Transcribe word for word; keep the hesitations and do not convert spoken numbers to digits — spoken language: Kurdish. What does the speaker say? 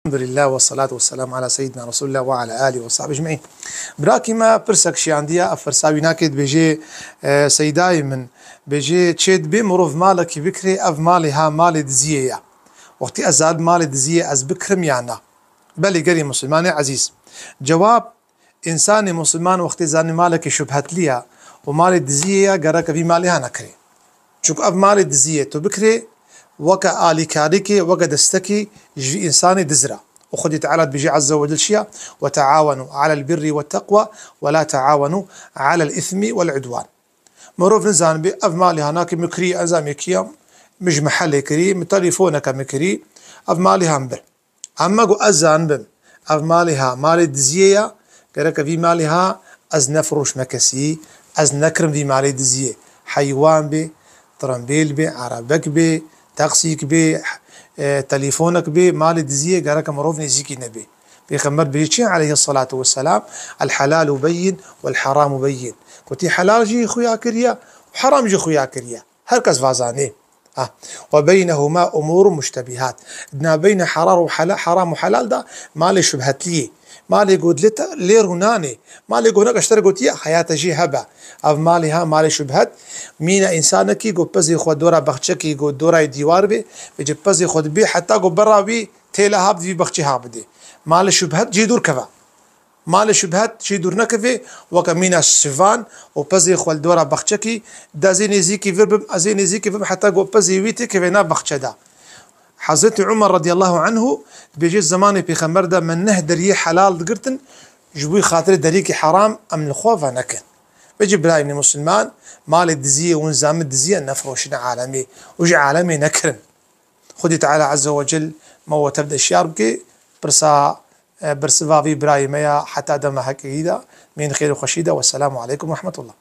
Elhamdulillah ve salatu ve selamu ala seyyidina Resulillah ve ala alihi ve sahbihi ecmaîn. Birakî me pirsek şiyandiye, ev pirsa wî nake, dibêje, e, Seydayê min, bêje, çê dibê mirov malekî bikirê, ev malê ha malê diziyê ye. Wextî ez zanim malê diziyê ez bikirim ya na? Belê, gelî misilmanê ezîz. Cewab, însanê misilman wextê zanî malekî şubhetli ye û malê diziyê ye, gereke vî malê ha nekirê. Çunku ev malê diziyê tu bikirê, weke alîkarîkê, weke destekî ji vî însanê diz re. Û Xwedê Teala dibêje Azze ve Cel şiya, "Ve teawenu alel birri ve teqwa ve la teawenu alel îsmi vel udwan." Mirov nizanibê, ev malê ha nake min kirî, ez zanî kî ya, min ji mehelê kirî, min telefoneke min kirî, ev malê ha min bir. Hema ku ez zanibim, ev malê ha malê diziyê ya, gereke vî malê ha ez nefiroşme kesî, ez nekirim vî malê diziyê. Heywan bê, tirembêl bê, erebek bê, taksîk bê, e, telefonek bê, malê diziyê gereke mirov nêzîkî nebê. Pêxember bêje çi, aleyhissalatu vesselam, "El helalu beyyin vel heramu beyyin." Gotî, helal jî xuya kiriye û heram jî xuya kiriye. Her kes va zanê. Ha. "Ve beynehuma umurun muştebihat." Di navbeyna herar û hela-, heram û helal de malê şubhetliyê. Malê ku dilê te lê rûnanê. Malê ku hinek ji te re gotiye, heya te jê hebe. Ev malê ha malê şubhet. Mîna însanekî ku pezê xwe dora bexçekî ku dorayê dîwar bê, vêce pezê xwe dibê heta ku bera wî têle ha bi vî bexçê ha bidê. Malê şubhet cî dûr keve. Malê şubhet jî dûr nekeve, weke mîna şivan û pezê xwe li dora bexçekî, de ez ê nêzîkî vir bim, ez ê nêzîkî bim heta ku pezê wî têkeve nav bexçe de. Hezretî Umer radiyallahu anhu dibêje, zemanê Pêxember de me neh deriyê helal digirtin, ji bo xatirê deriyekî heram em li xwe venekin. Vêce birayê min musulman, malê diziyê û nizamê diziyê nefiroşine alemê û ji alemê nekirin. Xwedî Teala Azze ve Cel me we tev de şiyar bike, pirsa, e, bersiva vî birayê me ya heta dema hekî de, mîn xêr û xweşî de. Wesselamu aleykum ve rahmetullah.